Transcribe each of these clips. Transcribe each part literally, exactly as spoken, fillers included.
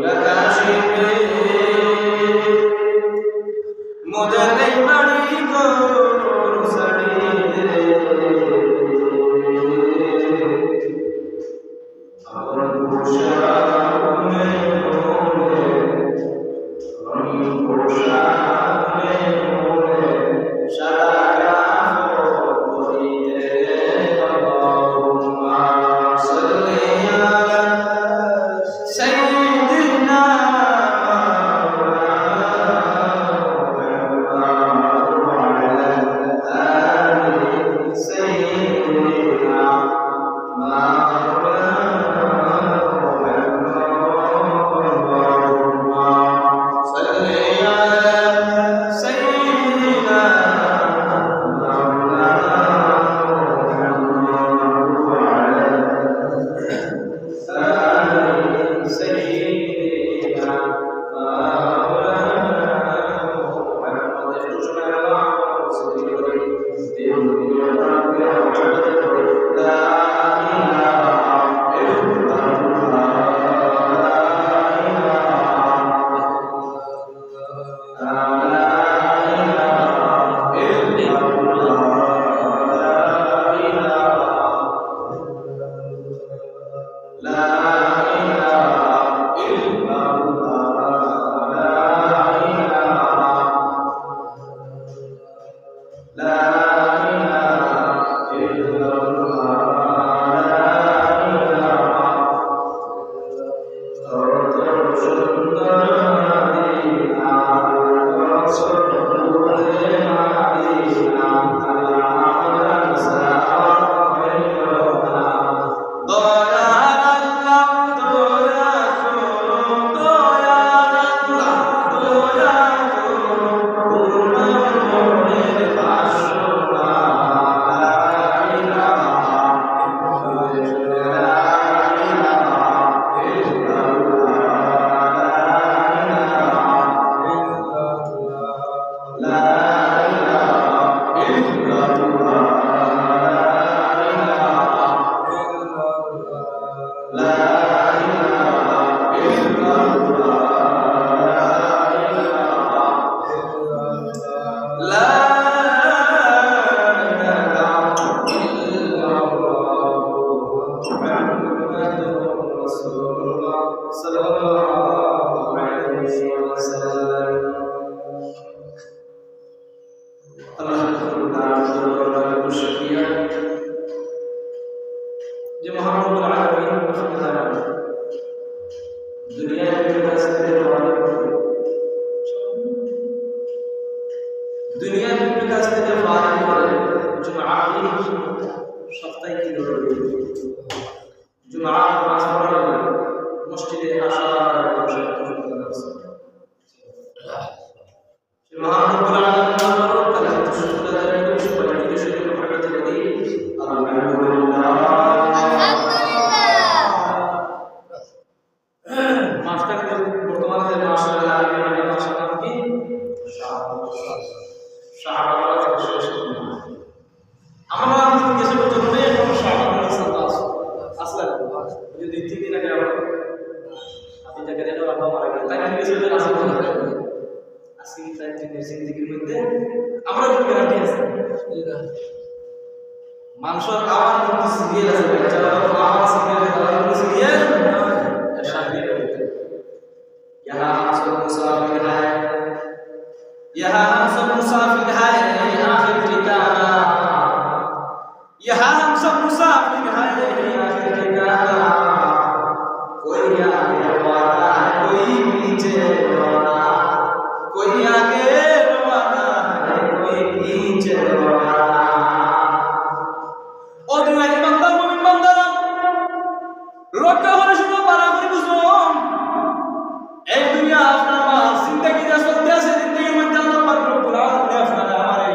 ঢাকা শিল্পী মোদের এই বাড়ি ঘর ছাড়ি দে। আল্লাহ রাব্বুল আলামিনের দরবারে লাখ শুকরিয়া যে মহান রব্বুল আলামিন দুনিয়ার বিভিন্ন কাজ থেকে ফারিগ করে, দুনিয়ার বিভিন্ন কাজ থেকে ফারিগ করে জুমার দিন সাপ্তাহিক কি করে জুমার নামাজ পড়ার মসজিদে আসার মাসটা কিন্তু বর্তমানে যে মাস চলে, আরবি মাসের নাম কি? শাহবান। শাহবান। আমরা আরবি দেশে বলতে হবে, এখন শাহবান মাস আসলে, আসলে যদি দুই তিন দিন আগে আমরা আপনি তাকে দেখো, বাবা মারা গেল। তাই আমি কিছু আসলে আজকে তাই জিন্দেগির মধ্যে আমরা কোনো গ্যারান্টি আছে? মানুষের আবার কিন্তু সিরিয়াল আছে, বাচ্চারা আবার সিরিয়াল আছে, তারা কিন্তু সিরিয়াল শান্তি করতে। यहाँ हम सब मुसाफिर हैं, यहाँ हम सब मुसाफिर हैं, ये आखिर ठिकाना। यहाँ हम सब मुसाफिर हैं, ये आखिर ठिकाना। कोई आगे रवाना है, कोई पीछे रवाना, कोई आगे रवाना है, कोई पीछे रवाना। ও দুনিয়ার ইমানদার, মুমিন বান্দারা, লক্ষ্য করে শুনো, ভালা করি বুঝো। এই দুনিয়া আপনার মা জিন্দেগি যে চলতে আছে, জিন্দেগির মধ্যে আল্লাহ পাক রব্বুল আলামিন আপনারে আমারে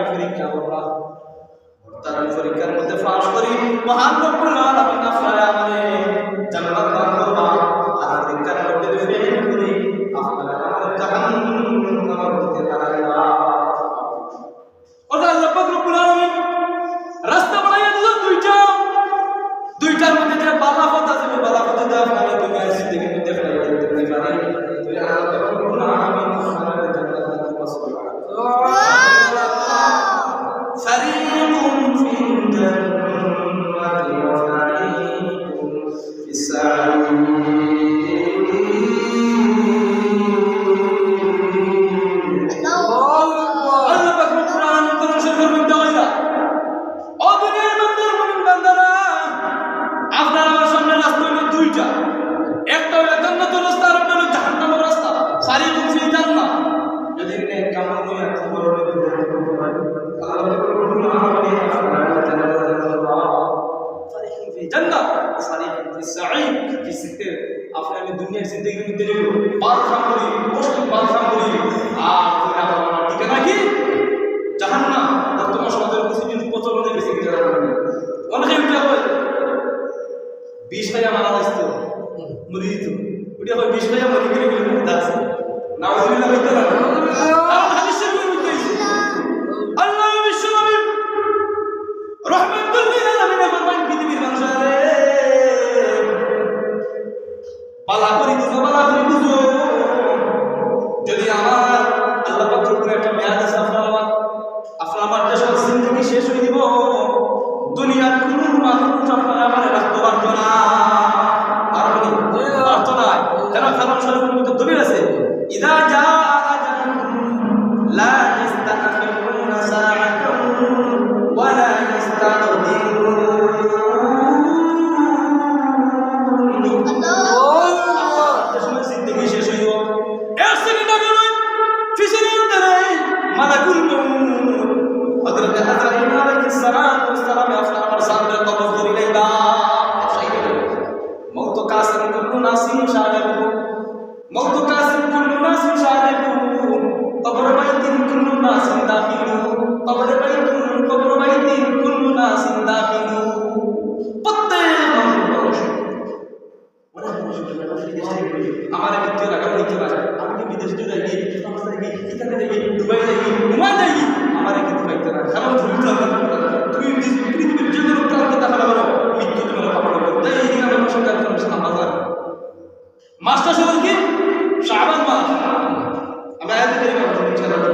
আল্লাহ পাক রব্বুল আলামিন কোরআন শরীফের মধ্যে কইলা, "ও দুনিয়ার বান্দার মুমিন বান্দারা, আপনার আমার সামনে রাস্তা হইল দুইটা, একটা হইল জান্নাতের রাস্তা, আর একটা হইল জাহান্নামের রাস্তা। ফারিকুন ফিল জান্নাহ।" যদি নেক আমল নিয়ে কবর মধ্যে আল্লাহ পাক রব্বুল আলামিন আপনার জান্নাত দান করবা। ফারিকুন ফিল জান্নাহ, ফারিকুন ফিস সাঈর। কি শিখতে? আপনি আমি দুনিয়ার জিন্দেগির মধ্যে রইল, বাল কাম করি, পরদিন বাল কাম করি, আর দুনিয়া আমার ঠিকানা কি? জাহান্নাম। বর্তমান সমাজের কিছু জিনিস প্রচলন হয়ে গেছে, কি জাহান্নাম। অনেকে উঠে হয়, বিষ খাইয়া মারা যাইতো, মরি দিত। উঠে হয়, বিষ খাইয়া মরি গেলে বলে মুক্ত আছে। নাউজুবিল্লাহ হইতে পারে। কারণ হাদিস শরীফের মধ্যে আছে। আল্লাহ বিশ্ব নবী রহমাতুল্লিল আলামিন ফরমান, পৃথিবীর মানুষ রে, বালা করি বুঝো, বালা করি বুঝো। যদি আমার আল্লাহ পাক রব্বুল একটা মেয়াদ আছে, আপনার আমার, আপনার আমার যে সব জিন্দেগি শেষ হয়ে দিব, দুনিয়ার কোনো মানুষ আপনার আমার রাখতে পারতো না, পারতো না, পারতো না। কেন? কারণ শরীফের মধ্যে দলিল আছে, "ইদা জা আজালুহুম লা ইয়াস্তাখিরুনা সাআতান ওয়া লা ইয়াস্তাকদিমুন।" যে সময় জিন্দেগি শেষ হইব, এক সেকেন্ড আগে নয়, পিছনে আনতে নাই, মালাকুল মউত। হযরত আজরাইল আলাইহিস সালাতু ওয়াস সালাম আপনার আমার সামনে কবজ করি লইবা। মউত কাসিম কুল্লু নাসিন শারিবু। মউত কাসিম কুল্লু নাসিন শারিবু। কবর বাইতিন কুল্লু নাসিন দাখিলু। কবর বাইতিন, কবর বাইতিন কুল্লু নাসিন দাখিলু। প্রত্যেক মানুষ অনেক মানুষ বলে, "আমি বিদেশ থেকে বলি, আমার মৃত্যু এলাকা হইতে পারে, আমি কি বিদেশ দিয়ে যাই, ফ্রান্স যাই, ইতালি যাই, দুবাই যাই, ওমান যাই, আমার কিন্তু পাইতে না।" কারণ তুমি তো আমার, তুমি বিদেশ, পৃথিবীর যে কোনো প্রান্তে দেখা যাবে না, মৃত্যু তোমার পাপড় করবে। তাই এই দিন আমার সঙ্গে একজন সাহাবা যান। মাসটা শুরু কি? শাবান মাস। আমি আয়াত কারিমা পড়ি, ইনশাআল্লাহ,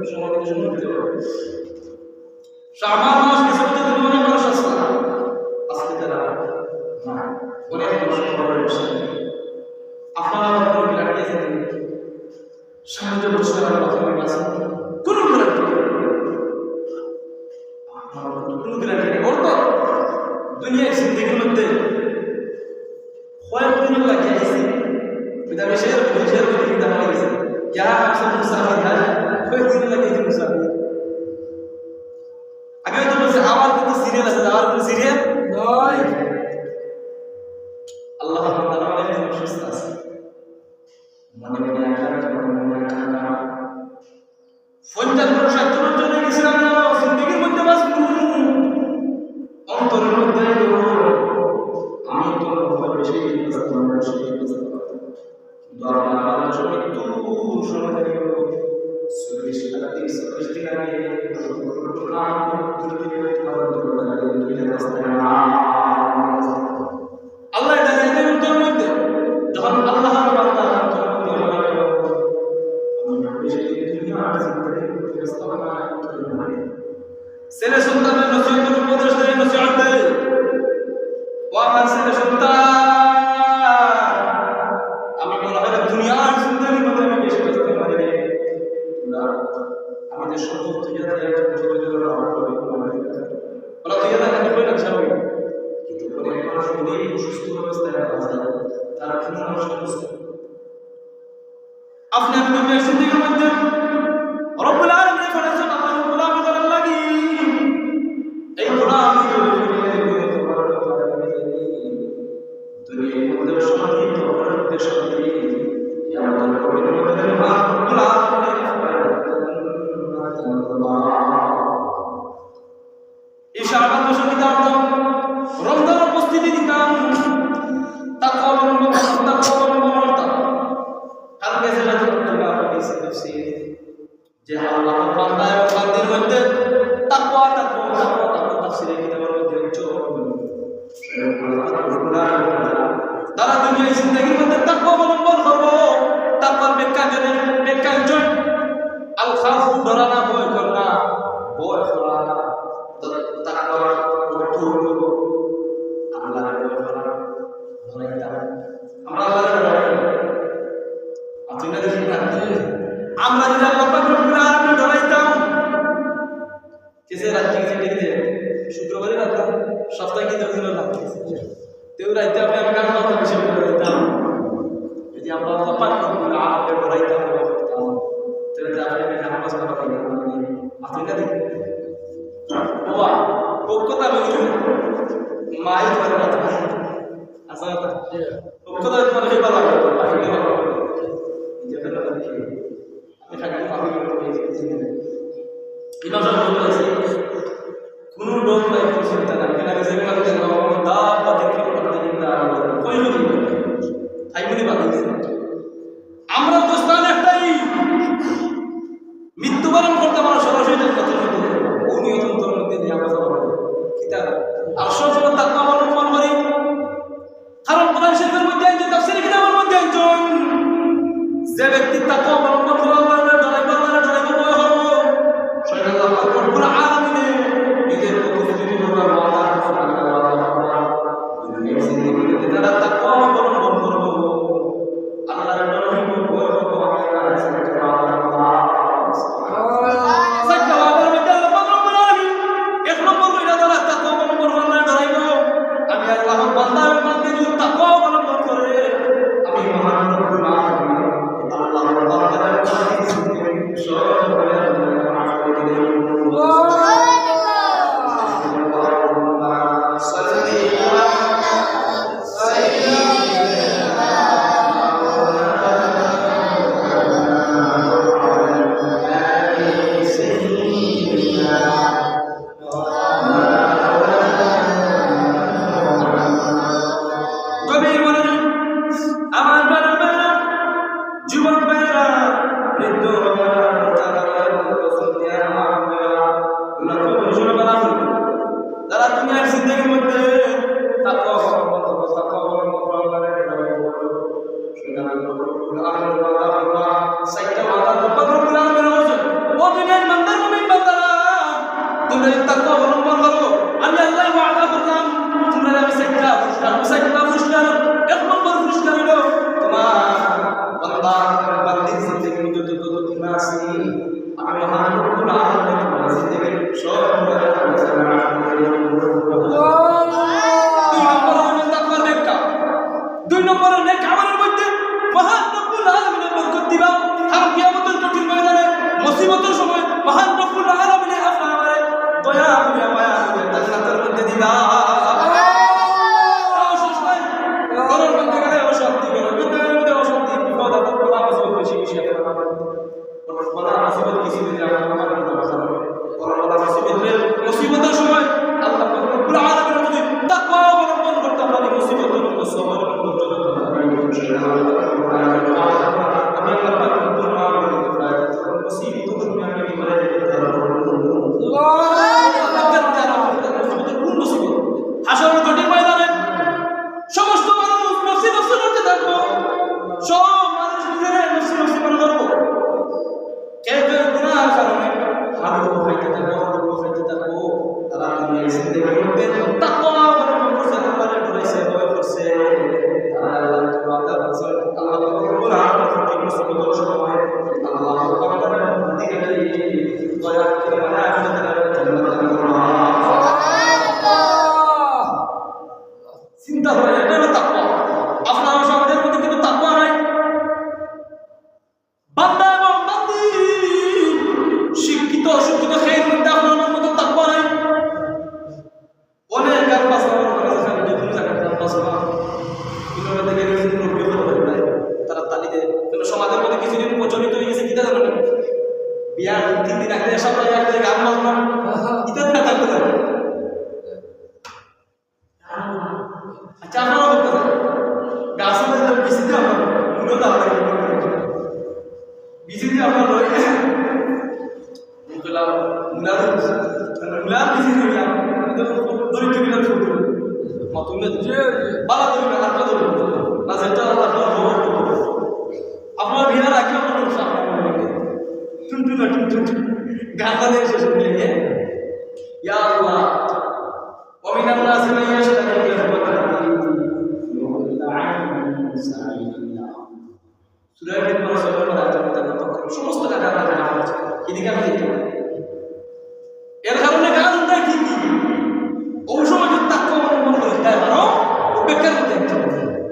সময় মতো শুনতে হবে। শাবান মাস গেছে, তো দুই অনেক মানুষ আছে না? আজকে তারা না। অনেক মানুষ খবর বসে। আপনারা আমার কোনো বিরাট নিয়ে যেতে সাহায্য করছে, আর কথা বলে আছে। কোনো বিরাট নেই। আপনারা কোনো বিরাট নেই। ওর তো দুনিয়ার জিন্দেগির মধ্যে কয়েকদিন লাগে আইছি। এটা আমি শেয়ার করি, শেয়ার করি, কিন্তু আমার গেছে। ইয়া হামসা মুসাফির, হ্যাঁ? কয়েকদিন লাগে আইছি মুসাফির। আমি হয়তো বলছি, আমার কিন্তু সিরিয়াল আছে, আমার কোনো সিরিয়াল নয়। আল্লাহ তাআলা আমাদের জন্য সুস্থ আছে। মনে মনে আঘাত, মনে মনে আঘাত। পঞ্চাশ বছর, ষাট বছর হয়ে গেছে, আমি আমার জিন্দেগির মধ্যে বাঁচবো। অন্তরের মধ্যে আইলো, আমি তো মনে হয় বেশি দিন বাঁচতাম, বেশি দিন বাঁচতাম। কিন্তু আপনার আমার সময় একটু সময় হয়ে গেল। চল্লিশ, আটত্রিশ, চল্লিশ দিন আগে, আল্লাহ এটা নিয়ে অন্তর মধ্যে, যখন আল্লাহ আমার বান্দা অন্তর মধ্যে আমার আমি বেশি দিন দুনিয়া আর জিন্দেগি ব্যস্ত না, ছেলে সন্তানের নসিহতের উপদেশ দেয়, নসিহত দেয়। ও আমার ছেলে সন্তান, আমি মনে হয় না দুনিয়ার জিন্দেগির মধ্যে আমি বেশি ব্যস্ত পারি রে। না, আমি যে সম্পদ তুই যাতে ওরা তুই যাতে আমি কই না, স্বাভাবিক। কিন্তু অনেক মানুষ অনেক অসুস্থ অবস্থায় মারা যায়, তারা কোনো মানুষ অসুস্থ। আপনি আমি দুনিয়ার জিন্দেগির মধ্যে রব্বুল আলামিন পাঠাইছেন আপনার গোলামি করার লাগি। এই গোলামি করে দুনিয়ার মধ্যে শান্তি, কবরের মধ্যে শান্তি, কিয়ামতের কঠিন মধ্যে রব্বুল আলামিন এই শাবান মাসে কিতা করতাম? রমজান উপস্থিতি দিতাম, তাকওয়া অবলম্বন করতাম, তাকওয়া অবলম্বন করতাম। কালকে যেটা তোমরা পড়েছি তাফসীর, যে আল্লাহর বান্দা এবং বান্দির মধ্যে তাকওয়া, তাকওয়া, তাকওয়া, তাকওয়া, তাফসীরে কিতাবের মধ্যে উচ্চ তারা দুনিয়ার জিন্দেগির মধ্যে তাকওয়া অবলম্বন করবো, তাকওয়ার ব্যাখ্যা জানে, ব্যাখ্যা enjoy আমি খালি ভাবি, এই মাসে বলতে আছি, কোনো ডর নাই, কোনো চিন্তা নাই। কেন আমি জানি না, কেন আমার দাঁত পাতে কি করতে কি না, কই যদি তাই বলি বাদ দিছে। আমরা তো স্থান একটাই, মৃত্যুবরণ করতে আমরা সরাসরি জান্নাতের মধ্যে যাবো। ও নিয়ন্ত্রণের মধ্যে নিয়ে আমরা যাবো। কিতা? আর সবসময় তাকওয়া অবলম্বন করি। কারণ কোরআন শরীফের মধ্যে আনছে, তাফসীর কিতাবের মধ্যে আনছে, যে ব্যক্তি তাকওয়া অবলম্বন করে আল্লাহরে ডরাইবো, আল্লাহরে ডরাইবো, ভয় করবো, স্বয়ং আল্লাহ পাক রব্বুল আলামিনে নিজের প্রতিশ্রুতি করবার ওয়াদা করছেন। দুনিয়ার জিন্দেগিতে যারা তাকওয়া অবলম্বন করবো, আল্লাহরে ডরাইবো, ভয় করবো, আমি আল্লাহর কাছে একটা ওয়াদা করলাম। চারটা ওয়াদার মধ্যে আল্লাহ পাক রব্বুল আলামিন এক নম্বর কইরা যারা তাকওয়া অবলম্বন করে আল্লাহরে ডরাইবো, আমি আল্লাহর বান্দা এবং বান্দি যদি তাকওয়া অবলম্বন করে, আমি মহান রব্বুল আলামিন আল্লাহর বান্দাদের সব গুনাহ মাফ করে দিলাম। গভীর মনোযোগ। আমার ভাইরা, যুবক ভাইরা, বৃদ্ধ ভাইরা, যারা যারা দুনিয়ার জিন্দেগির মধ্যে তাকওয়া অবলম্বন করো, তাকওয়া অবলম্বন করো, আল্লাহরে ডরাইবো। সুতরাং রব্বুল আলামিন ওয়াদা করবা, চারটা ওয়াদা রব্বুল আলামিন করছেন। ও দুনিয়ার ইমানদার মুমিন বান্দারা, তোমরা যদি তাকওয়া অবলম্বন করো, আমি আল্লাহ ওয়াদা করলাম, তোমরা আমি চারটা পুরস্কার, আমি চারটা পুরস্কার, এক নম্বর পুরস্কার হলো তোমার বান্দা, বান্দির জিন্দেগির মধ্যে যত দুনিয়া আছে, আমি মহান রব্বুল আলামিন তোমার জিন্দেগির সব গুনাহ মাফ করে দিলাম। দুই নম্বর হলো তাকওয়ার ব্যাখ্যা। দুই নম্বর, নেক আমলের মধ্যে মহান রব্বুল আলামিনের বরকত দিবা। কারণ কিয়ামতের কঠিন ময়দানে মুসিবতের সময় মহান রব্বুল আলামিনে আপনার আমারে দয়া করিয়া, মায়া করিয়া জান্নাতের মধ্যে দিবা। অবশেষ নাই, ঘরের মধ্যে গেলে অশান্তি, ঘরের মধ্যে গেলে অশান্তি, বিপদ আপদ, বালা মুসিবত বেশি বেশি আপনার। বড় বালা মুসিবত কিছু দিন আগে আমার মনে হয়, বড় বালা মুসিবত রে, মুসিবতের সময় আল্লাহ পাক রব্বুল আলামিন যদি তাকওয়া অবলম্বন করতে পারি, মুসিবতের মধ্যে সবর করতে পারি, আমি আল্লাহ পাক রব্বুল আলামিন মুসিবত দুনিয়া আমি মানে মুসিবত কোন মুসিবত? হাশরের কঠিন ময়দানে সমস্ত মানুষ নফসি নফসি করতে থাকবো, সব মানুষ নিজেরা নফসি নফসি মনে করবো। কেউ কেউ গুনার কারণে হাবির উপর খাইতে থাকবো, হাবির উপর খাইতে থাকবো। তারা দুনিয়ার জিন্দেগির মধ্যে তাকওয়া অবলম্বন করছে, আল্লাহরে ডরাইছে, ভয় করছে। তারা আল্লাহর তওবা করছে। আল্লাহ রব্বুল আলামিন সঠিক মুসিবতের সময় আল্লাহ আকবার বলে, দয়া করে মানে আমি তারা জান্নাত দান করো। চিন্তা করে, এটা হলো তাকওয়া। আপনার সমাজের মধ্যে কিন্তু তাকওয়া নাই। বান্দা এবং বান্দি, শিক্ষিত অশিক্ষিত, সেই মধ্যে আপনার মতো তাকওয়া নাই। অনেক গান বাজনা করে, খালি যে কোনো জায়গায় গান বাজনা। কিন্তু আমাদের এখানে কিছু মুরব্বি হলো ভাই, তারা তালি দেয়। কিন্তু সমাজের মধ্যে কিছুদিন প্রচলিত হয়ে গেছে, কিতা জানো না? বিয়া তিন দিন আগে, সব এক জায়গায় গান বাজনা। ইটা তারা তালি দেয়। আচ্ছা, আপনারা বলতে পারেন, গাছে যে বিচি দিয়ে আমরা মুলো দাও, বিচি দিয়ে আমরা লই, মুলা, মুলার, মুলার বিচি দিয়ে আমরা, এটা তো দরিদ্র বিরাট করতে হবে। মা, তুমি যে বালা ধরবে, আটটা ধরবে, না যেটা আল্লাহ আপনার খবর করবে। আপনার বিয়ার আগে আপনার সামনে টুনটুনা, টুনটুন, গান বাজে শেষ হয়ে গেলে, ইয়া আল্লাহ, ومن الناس من يشتري لهو الحديث ليضل عن سبيل الله। সূরা ইউনুস সূরা আয়াত, সমস্ত জায়গায় আমরা জানা আছে। এদিকে আমি দেখতে পাই। এর কারণে গান দেয় ঠিকই। ওই সময় যদি তাকওয়া অবলম্বন করে দেয়, কারণ ও বেকার মধ্যে একটা।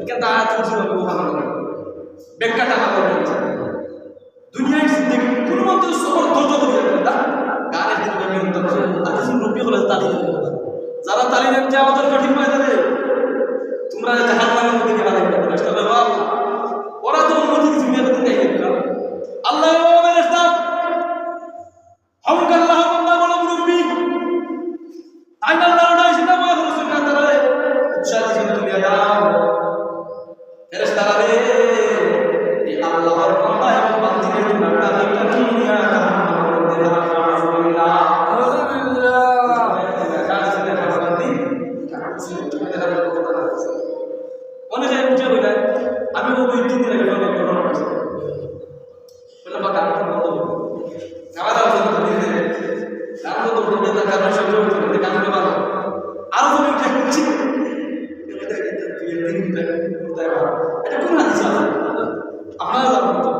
এটা তা আয়াত শুনছি আমি ওখানে। বেকার টাকা বলতে হচ্ছে। দুনিয়ার জিন্দেগি কোনো মতে সবর ধৈর্য ধরে রাখবে না। গানের দিন আমি উত্তম ছিল। আর কিছু রুপি হলে তালি দেবে। যারা তালি দেন যে আমাদের কঠিন ময়দানে, তোমরা জাহান্নামের মধ্যে গিয়ে বাধা দিবে। ফেরেশতা বলে, "ও আল্লাহ, ওরা তো অনুমতি দিছে, দুনিয়ার মধ্যে নেই।" আল্লাহ, ও ফেরেশতা, হমক আল্লাহ, বান্দা বড় মুরব্বি। আইন আল্লাহ নাই, সেটা মনে করো, সুন্নাত আল্লাহ। উৎসাহ দিয়েছেন, তুমি দাও। ফেরেশতারা রে, এই আল্লাহর বান্দা এবং বান্দিরে তোমরা তাদেরকে নিয়ে জাহান্নামের মধ্যে দাঁড়াও। নাউজুবিল্লাহ। নাউজুবিল্লাহ। অনেকে উঠে বলে, "আমি তো দুই তিন দিন আগে অনেক ঘটনা ঘটছে।" বললাম, "বা, গান তো বন্ধ করো।" গান তো বন্ধ করে দিতে। গান তো বন্ধ করে দিতে, গান সহ্য করতে হবে, গান তো ভালো। আরো যদি উঠে বলছি, এটা, এটা, এটা, এটা, এটা, এটা কোন হাদিসে আছে? আপনারা জানেন তো।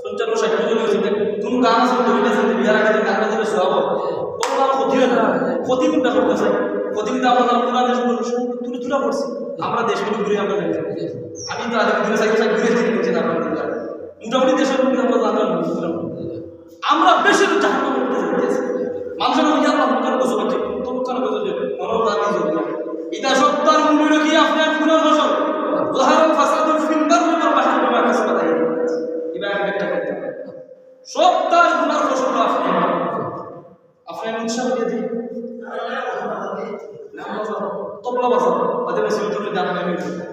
পঞ্চাশ ষাট বছর হয়েছে, এটা কোন গান আছে, দুই হাজার বিয়ার আগে গান বাজালে সব হয়। কোনো কারো ক্ষতি হয় না। ক্ষতি কোনটা করতেছে? ক্ষতি কিন্তু আমরা যারা কোরআন দেশ বলবো, শুধু তুলে তুলে পড়ছি। আমরা দেশ বিদেশ ঘুরে আমরা জানি। আমি তো আগে ঘুরে সাইকেল সাইকেল ঘুরে এসেছি, বলছি না, আপনারা জানেন। মোটামুটি দেশের মধ্যে আমরা জানলাম, বুঝলাম। আমরা বেশি জাহান্নাম করতে যাইতেছি। মানুষের ওই আল্লাহ মুখের বসে বলছে, তো মুখের বসে যে, মনে হয় আমি যাবো। এটা সত্তার মূল হলো কি? আপনি এক গুণের ফসল। ظهر الفساد في البر والبحر بما كسبت أيدي الناس। এটা আমি একটা কথা। সত্তার গুণের ফসল আপনি। আপনি আমি উৎসাহ দিয়ে দিই। নাম বাজাও, তবলা বাজাও, তাদের কাছে ভিতরে গান গাইবে।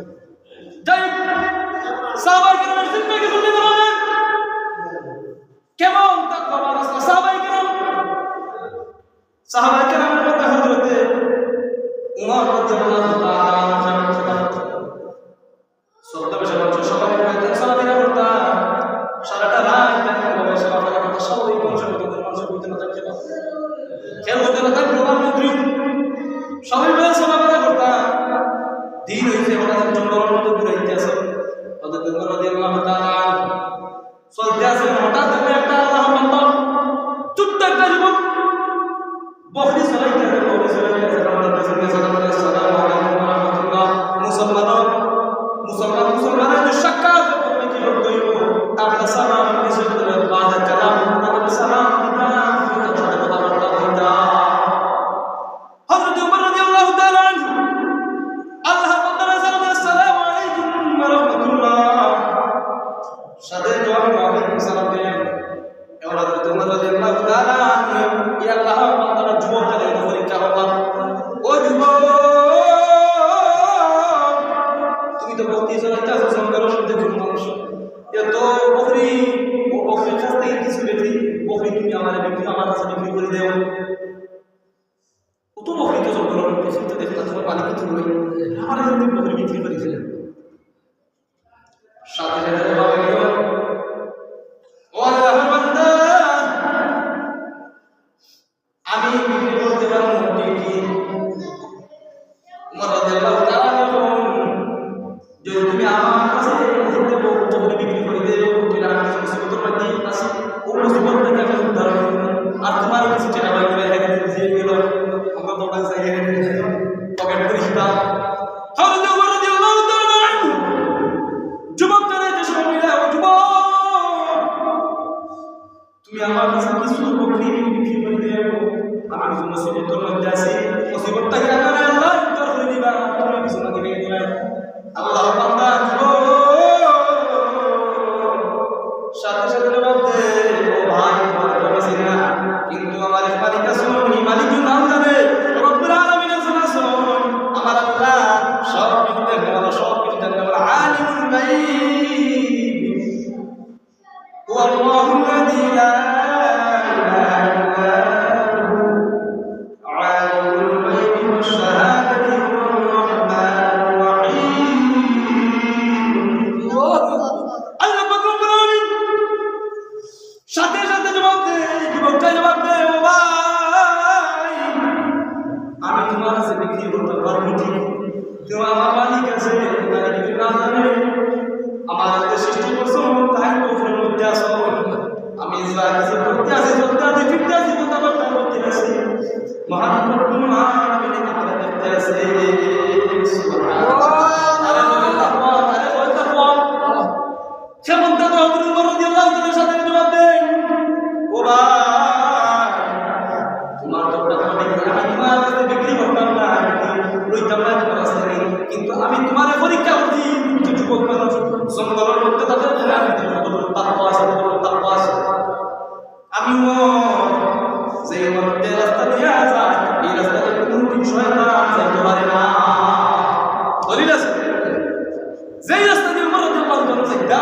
যাই হোক, সাহাবায়ে কেরামের জিন্দেগি তুলে ধরেন। কেমন তাকওয়াবান আছলা সাহাবায়ে কেরাম? সাহাবায়ে কেরামের মধ্যে হযরতে উমর রাদিয়াল্লাহু তাআলা আনহু সাক্ষাৎ। ছদ্মবেশে মানুষের সবাই হয়তো চলাফেরা করতা। সারাটা রাত তাই এভাবে চলাফেরা করতা। স্বাভাবিক মানুষের মতো কোনো মানুষের বলতে না থাকতে পারত। কেউ বলতে না থাকতে প্রধানমন্ত্রী। সবাই মিলে চলাফেরা করতা। দিন হইছে, হঠাৎ জঙ্গলের মধ্যে ঘুরাইতে আছে। হযরত উমর রাদিয়াল্লাহু তাআলা আনহু চলতে আছে, হঠাৎ দেখে একটা আল্লাহর বান্দা, ছোট্ট একটা যুবক, বকরি চড়াইতে আছে, বকরি চড়াইতে আছে, বান্দার পিছনে গেছে, বলে, "আসসালামু আলাইকুম ওয়া রাহমাতুল্লাহ।" মুসলমান, মুসলমান, মুসলমানের যে সাক্ষাৎ, প্রথমে কি করতে হইব? তারপরে সালাম, নিষেধ করে, বাদে কালাম, তারপরে সালাম, তার সাথে কথাবার্তা বলতে হয়। হযরত উমর রাদিয়াল্লাহু তাআলা আনহু, আল্লাহর বান্দারা জানাবে, "আসসালামু আলাইকুম ওয়া রাহমাতুল্লাহ।" সাথে জবাবে ওয়ালাইকুম সালাম দেন। এবার হযরত উমর রাদিয়াল্লাহু তাআলা আনহু, এই আল্লাহর বান্দারা যুবকদের পরীক্ষা করলাম। "ও যুবক, তুমি তো বকরি চড়াইতে আছো, জঙ্গলের মধ্যে কোনো মানুষ। এত বকরি, ও বকরির কাছ থেকে কিছু বেশি বকরি তুমি আমার বিক্রি, আমার কাছে বিক্রি করে দেও।" অত বকরি তো জঙ্গলের মধ্যে, সে তো দেখে না, তোমার মালিক তো নয়। আমার এখানে বকরি বিক্রি করে দিলেন। সাথে সাথে বাবা গেল, "ও আল্লাহর বান্দা, আমি বিক্রি করতে পারবো না, তুই কি?" উমর রাদিয়াল্লাহু তাআলা আনহু বলেন, "যদি তুমি আমার কাছে এই মুহূর্তে বকরি বিক্রি করে দেও, তুই আমার কাছে মুসিবতের মধ্যে আছি, ও মুসিবত থেকে আমি উদ্ধার হইব। আর তোমার কিছু টাকা পয়সা রেখে দিয়ে গেল, আমরা তো কাছে পকেট করি দিতাম।" হযরত উমর রাদিয়াল্লাহু তাআলা আনহু যুবক তারা যে সময় বললেন, "ও যুবক, তুমি আমার কাছে কিছু বকরি বিক্রি করে দেও, আমি কিছু মুসিবতের মধ্যে আছি, মুসিবতটা কি আমার আল্লাহ উদ্ধার করে দিবা, তুমি কিছু না দিবে না।" আল্লাহ বান্দা যুবক, সাথে সাথে জবাব দে, "ও ভাই, তোমার তো বেশি না, কিন্তু আমার এক মালিক আছেন, এই মালিক নাম জানে, রব্বুল আলামিন আছেন, আছেন, আমার আল্লাহ সব কিছু দেখেন, আমার সব কিছু জানেন, আমার আলিমুল গায়ব।" هو الله الذي لا إله إلا هو عالم الغيب والشهادة هو الرحمن الرحيم. আল্লাহ পাক রব্বুল আলামিন সাথে সাথে জবাব দেয়, যুবকটা জবাব দেয়, "ও ভাই, আমি তোমার কাছে বিক্রি করতে পারবো ঠিক, কিন্তু আমার মালিক আছে, মালিক যদি না জানে, আমার আগে সৃষ্টি করছো, তাই তো উপরের মধ্যে আছো, আমি যা জঙ্গলর মধ্যে তাদের তাকওয়া আছে, তাকওয়া আছে। আমি উমর, যে উমর যে রাস্তা দিয়া যায়, এই রাস্তা দিয়া কুনুদিন শয়তান যাইতে পারে না। দলিল আছে। যেই রাস্তা দিয়া উমর রাদিয়াল্লাহু তাআলা যাইতা,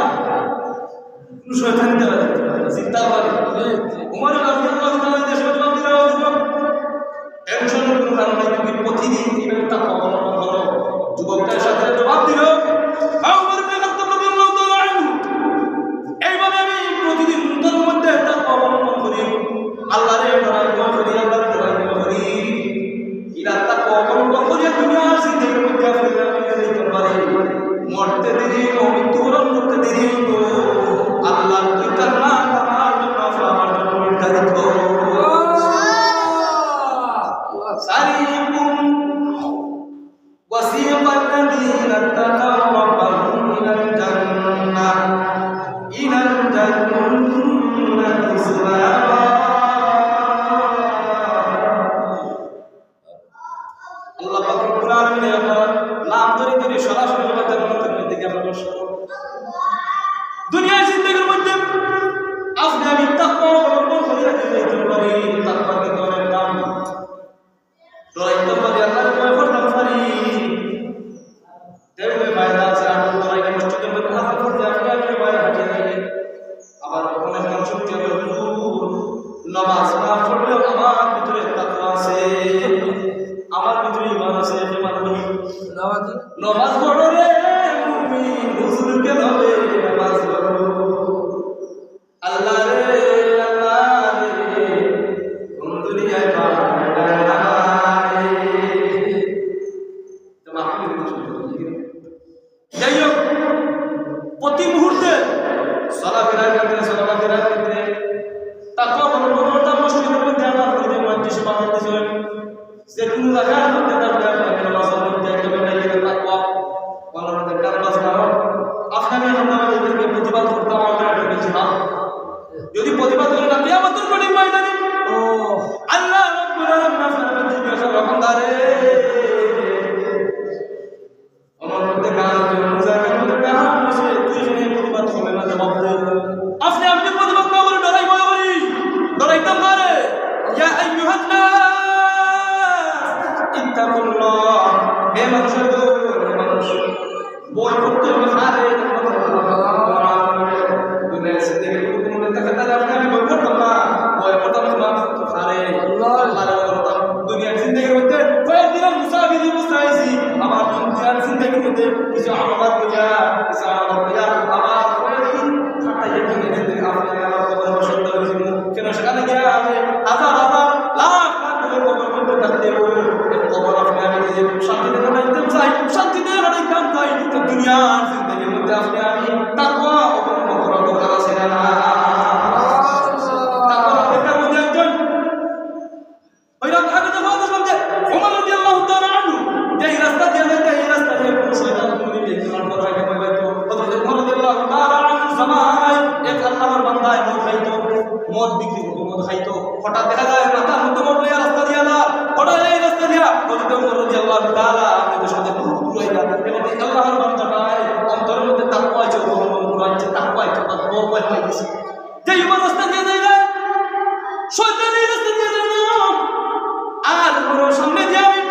কুনু শয়তান যাইতে পারে না। চিন্তা করে। উমর রাদিয়াল্লাহু তাআলা আনহু জবাব দিলা, "ও যুবক, টেনশনের কোনো কারণ নাই, তুমি প্রতিদিন এইভাবে তাকওয়া অবলম্বন করো।" যুবকটার সাথে জবাব দিল, "হ্যাঁ, উমর ইবনে খাত্তাব রাদিয়াল্লাহু তাআলা আনহু।" এইভাবে আমি প্রতিদিন মুহূর্তের মধ্যে তাকওয়া অবলম্বন করি, আল্লাহরে ডরাই ভয় করি, আল্লাহরে ডরাই ভয় করি। ইলা তাকওয়া অবলম্বন করিয়া দুনিয়ার জিন্দেগির মধ্যে ফিরে ফিরে দিতে পারি। মরতে দেরি হইব, মৃত্যুবরণ করতে দেরি হইব। আল্লাহর দুইটা নাম আমার জন্য, আমার জন্য নির্ধারিত। সারিকুম وسيق الذين اتقوا ربهم إلى الجنة، إلى الجنة زمرا। আল্লাহ পাক রব্বুল আলামিন এখন নাম ধরে ধরে সরাসরি জান্নাতের মধ্যে গিয়ে প্রবেশ করো। দুনিয়ার জিন্দেগির মধ্যে আপনি আমি তাকওয়া অবলম্বন করিয়া যদি যাইতে পারি, তাকওয়া কিন্তু অনেক দাম। ডরাইতাম পারি, আল্লাহরে ভয় করতাম পারি। তেমনি ফায়দা আছে, আর ডরাইলে মসজিদের মধ্যে আজান পড়তে আপনি আপনি ভয় হাঁটিয়ে যাবে। আবার অনেক মানুষ উঠে বলে, "হুজুর, নামাজ না পড়লেও আমার ভিতরে তাকওয়া আছে, আমার ভিতরে ঈমান আছে, ঈমান বলি।" নামাজ পড়ো রে মুমিন, হুজুরকে ধরে নামাজ পড়ো। আল্লাহ রে, আল্লাহ রে, কোন দুনিয়ায় পাঠাইলা রে? তো মাহফিল হইতে শুরু করলো, ঠিক আছে? যাই হোক, প্রতি মুহূর্তে চলাফেরার ক্ষেত্রে, চলাফেরার ক্ষেত্রে তাকওয়া অবলম্বন করতাম। মসজিদের মধ্যে আমার প্রতি মসজিদ সভা করতেছিলেন, যে কোনো জায়গার মধ্যে তার ব্যাপারে নামাজ পড়তে একটা ব্যাপারে গেলে তাকওয়া, বলার মধ্যে কারণ আছে, কারণ আপনাকে এখন আমাদেরকে প্রতিবাদ করতে আমার একটা বেশি ভালো। যদি প্রতিবাদ করে না, কিয়ামতের কঠিন ময়দানে আল্লাহ রাব্বুল আলামিন আপনার কাছে জিজ্ঞাসা করবেন, "বান্দা রে, আমার মধ্যে কার আছে, কোন জায়গার মধ্যে কার আছে, তুই এখানে প্রতিবাদ করলে না, জবাব দে।" আপনি আমি যে প্রতিবাদ না করি, ডরাই ভয় করি, ডরাইতাম পারে। ইয়া আইয়ুহান নাস, ইত্তাকুল্লাহ। হে মানুষের দল, হে মানুষ, ভয় করতে হবে কারে? দুনিয়ার জিন্দেগির মধ্যে কোনো নেতা খেতা আপনি আমি ভয় করতাম না, ভয় করতাম না, কারে? আল্লাহ। আল্লাহরে ভয় করতাম। দুনিয়ার জিন্দেগির মধ্যে কয়েকদিনের মুসাফিরি অবস্থায় আইছি, আমার দুনিয়ার জিন্দেগির মধ্যে কিছু আমানত করিয়া, কিছু আমানত করিয়া, আমার কয়েকদিন কাটাইয়া দুনিয়ার জিন্দেগি আপনাকে আমার কবরে বসন্ত হয়েছিল। কেন সেখানে গিয়া আমি হাজার হাজার লাখ লাখ করে কবর মধ্যে থাকতে হবে। এই কবর আপনি আমি যে শান্তিতে কাটাইতাম চাই, শান্তিতে কাটাইতাম চাই, তো দুনিয়ার জিন্দেগির মধ্যে আপনি আমি তাকওয়া অবলম্বন করার দরকার আছে না? তাকওয়া বেকার মধ্যে একজন ওই রাত আগে তো বলতে শুনতে ওমর রাদিয়াল্লাহু তাআলা আনহু যে এই রাস্তা দিয়ে যাইতে, এই রাস্তা দিয়ে কোনো শয়তান কোনোদিন দেখতে পারতো না, এটা বলবে তো। হযরত ওমর রাদিয়াল্লাহু তাআলা আনহু জামানায় এক আল্লাহর বান্দায় মদ খাইতো, মদ বিক্রি করতো, মদ খাইতো। হঠাৎ দেখা যায় মাথার মধ্যে মদ লইয়া রাস্তা দিয়া যার, হঠাৎ এই রাস্তা দিয়া হযরত ওমর রাদিয়াল্লাহু তাআলা আনহুর সাথে দূর দূর হয়ে যান। এবং এই আল্লাহর বান্দাটায় অন্তরের মধ্যে তাকওয়া আছে, ওমর রাদিয়াল্লাহু তাআলা আনহু তাকওয়া আছে, তার বড় ভয় হয়ে গেছে। যে ইমান রাস্তা দিয়ে যায় না, শয়তানি রাস্তা দিয়ে যায় না। আর কোনো সামনে দিয়ে আমি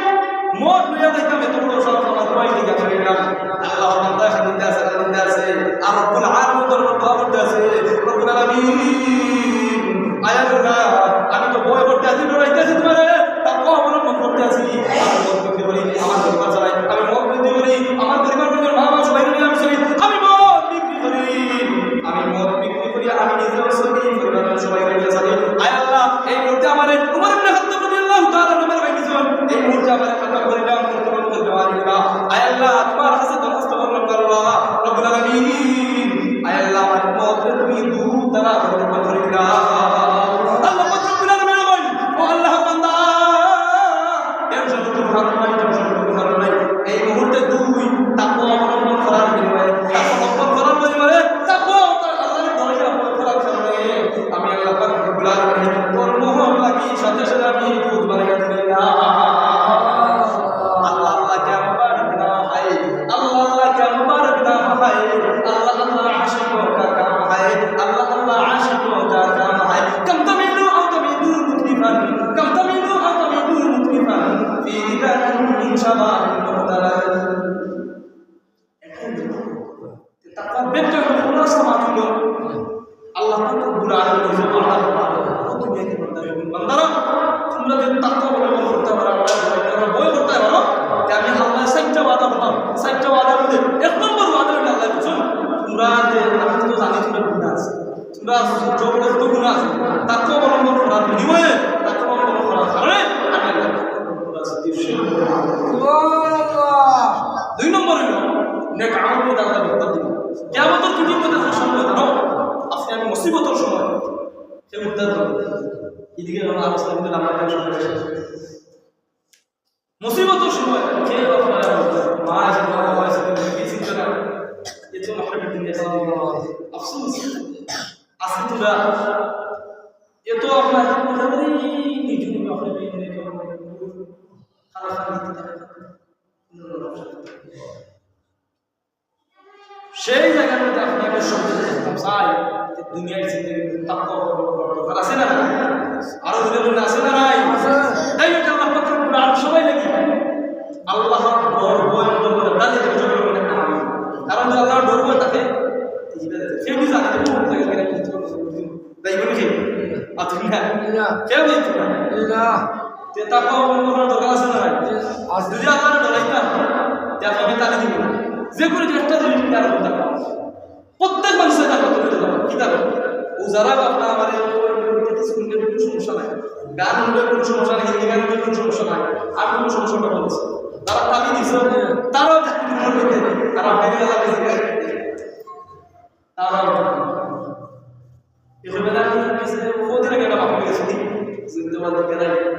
মদ লইয়া যাইতাম, এত বড় সাহস আমার ভাই দিকে ধরে গেলাম। আল্লাহ বান্দা খালি নিতে আছে, খালি নিতে আছে। আর রব্বুল আলামিন দরবার দোয়া করতে আছে। রব্বুল আলামিন, আয় আল্লাহ, আমি তো ভয় করতে আছি, ডরাইতে আছি তোমারে, তাকওয়া অবলম্বন করতে আছি। আমি মদ বিক্রি করি, আমার পরিবার চালাই, আমি মদ বিক্রি করি, আমার পরিবার পরিজন মা বাবা সবাই মিলে আমি চলি, আমি মদ বিক্রি করি, আমি মদ বিক্রি করি, আমি নিজেও চলি, পরিবারের সবাই মিলে চলি। আয় আল্লাহ, এই মুহূর্তে আমারে উমর ইবনে খাত্তাব রাদিয়াল্লাহু তাআলা আনহু মেরে ভাই দিয়েছেন, এই মুহূর্তে আমারে ক্ষমা করে দাও, ক্ষমা করে দাও, আয় আল্লাহ। আয় আল্লাহ, তোমার কাছে দরখাস্ত করলাম, আল্লাহ রাব্বুল আলামিন, আয় আল্লাহ, আমার মদরে তুমি দূর তারা করে দাও। আল্লাহ রাব্বুল আলামিন বলেন, ও আল্লাহ বান্দা, টেনশন কোনো কারণ নাই, টেনশন কোনো কারণ নাই। এই মুহূর্তে তুই তাকওয়া অবলম্বন করার বিনিময়ে, তাকওয়া অবলম্বন করার বিনিময়ে, তাকওয়া আল্লাহর ডরে অবলম্বন করার কারণে আমি আল্লাহ পাক রব্বুল আলামিন তোর মোহর লাগি সাথে সাথে আমি দুধ বানাই দিলাম। আল্লাহ আল্লাহ কে মুবারক না হয়, আল্লাহ আল্লাহ কে মুবারক না হয়, আল্লাহ খুলাসা মাত অইলো, আল্লাহ পাক রব্বুল আলামিন নিজে ওয়াদা করলেন, "ও দুনিয়ার বান্দা, বান্দারা, তোমরা যদি তাকওয়া অবলম্বন করতে পারো, আল্লাহর ভয়, আল্লাহর ভয় করতে পারো, তে আমি আল্লাহ চাইরটা ওয়াদা করলাম।" চাইরটা ওয়াদার মধ্যে এক নম্বর ওয়াদা অইলো আল্লাহ কইছইন, "তোমরা যে, আমি তো জানি তোমরা গুনাহ আছে, তোমরা জবরদস্ত গুনাহ আছে, তাকওয়া অবলম্বন করার বিনিময়ে, তাকওয়া অবলম্বন করার কারণে আমি আল্লাহ তোমরা যদি দুই নম্বর অইলো, নেক আমল মধ্যে আল্লাহ বরকত দিবা। কিয়ামতর কঠিন মধ্যে যে সময় দাঁড়াও, আপনি আমি মুসিবতর সময়, সে উদ্ধার করবে।" এদিকে আমরা আলোচনা করতে আমরা একটা সময় শেষ। মুসিবতর সময় কেউ আপনার মা আছে, বাবা আছে, কি চিন্তা না, এ তো মহরমের দিন গেছে। আফসোস, আজকে তোমরা এত আপনার নিজের খারাপ খারাপ সেই জায়গার মধ্যে আপনাকে সবচেয়ে দেখতাম চাই যে দুনিয়ার জিন্দেগি তাকওয়া অবলম্বন করার দরকার আছে না নাই? আরো জোরে বলুন, আছে না নাই? আছে। যাই হোক, আল্লাহ পাক রব্বুল আলামিন সবাই লাগি। আল্লাহর ডর ভয় অন্তর মধ্যে ডালে দিয়ে জোরে বলুন, আমিন। কারণ যদি আল্লাহর ডর ভয় থাকে, কেউ জানে না কোন জায়গায় গেলে কি করবে। তাই বলি কি? আপনি না? না। কেউ বলতো না। না। তে তাকওয়া অবলম্বন করার দরকার আছে না নাই? আছে। যদি আপনারা ডরাই না, তে আপনাকে তালি দিব না। যে কোনো একটা জিনিস নিয়ে আর বলতে পারেন। প্রত্যেক মানুষের তার মতো হতে পারে। কি তার? ও যারা আপনার আমার এই শুনলে কোনো সমস্যা নাই, গান শুনলে কোনো সমস্যা নাই, হিন্দি গান শুনলে কোনো সমস্যা নাই, আর কোনো সমস্যা নাই বলছে। তারা তালি দিছে, তারাও জানে না, আর আপনাকে তারা দিছে। তারাও জানে না। এই জন্য আমি কিছু কদিন আগে একটা বাপকে গেছি, জিন্দাবাদ দিকে নাই।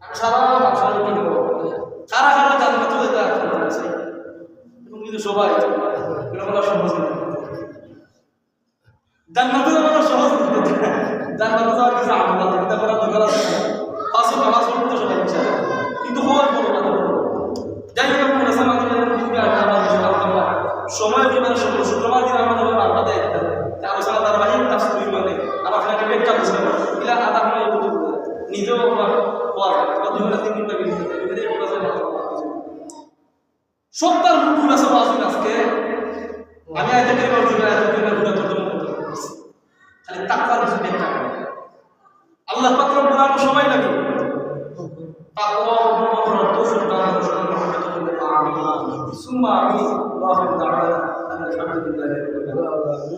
আমি সারা বাসা লোকে দেবো। কারা কারা জান্নাত হয়ে যায়, এখন কিন্তু সবাই, এটা বলা সম্ভব না। জান্নাতে যাওয়াটা সহজ না। জান্নাতে যাওয়ার কিছু আমল আছে, এটা করার দরকার আছে। পাঁচ ওয়াক্ত নামাজ পড়তে সবাই ইচ্ছা করে। কিন্তু হওয়ার পরে না। যাই হোক, আমি বলেছিলাম, আমাদের এখানে কিন্তু আর আমার কিছু জানতাম না। সময় দিবার সময় শুক্রবার দিন আমাদের বারবার দেয় একটা। তা আলোচনা ধারাবাহিক কাজ করি মানে, আবার এখানে একটা ব্যাখ্যা বুঝলাম। এগুলা আধা ঘন্টা একটু করে। নিজেও আমার হওয়া যায়। কত ঘন্টা, তিন ঘন্টা বেরিয়ে যায়। এবারে এই বলা যায় না। সপ্তাহ মূল খুলাসা ওয়াজ আজকে। আমি আয়াতে কারিমা দিই, আয়াতে কারিমা গুলো তর্জমা করতে পারছি। খালি তাকওয়ার কিছু ব্যাখ্যা করে। আল্লাহ পাক রব্বুল আলামিন সবাই লাগে। তাকওয়া অবলম্বন করার তৌফিক দান করুন। আমিন। সুম্মা আমিন। ওয়া আখিরু দাওয়ানা আলহামদুলিল্লাহি রাব্বিল আলামিন।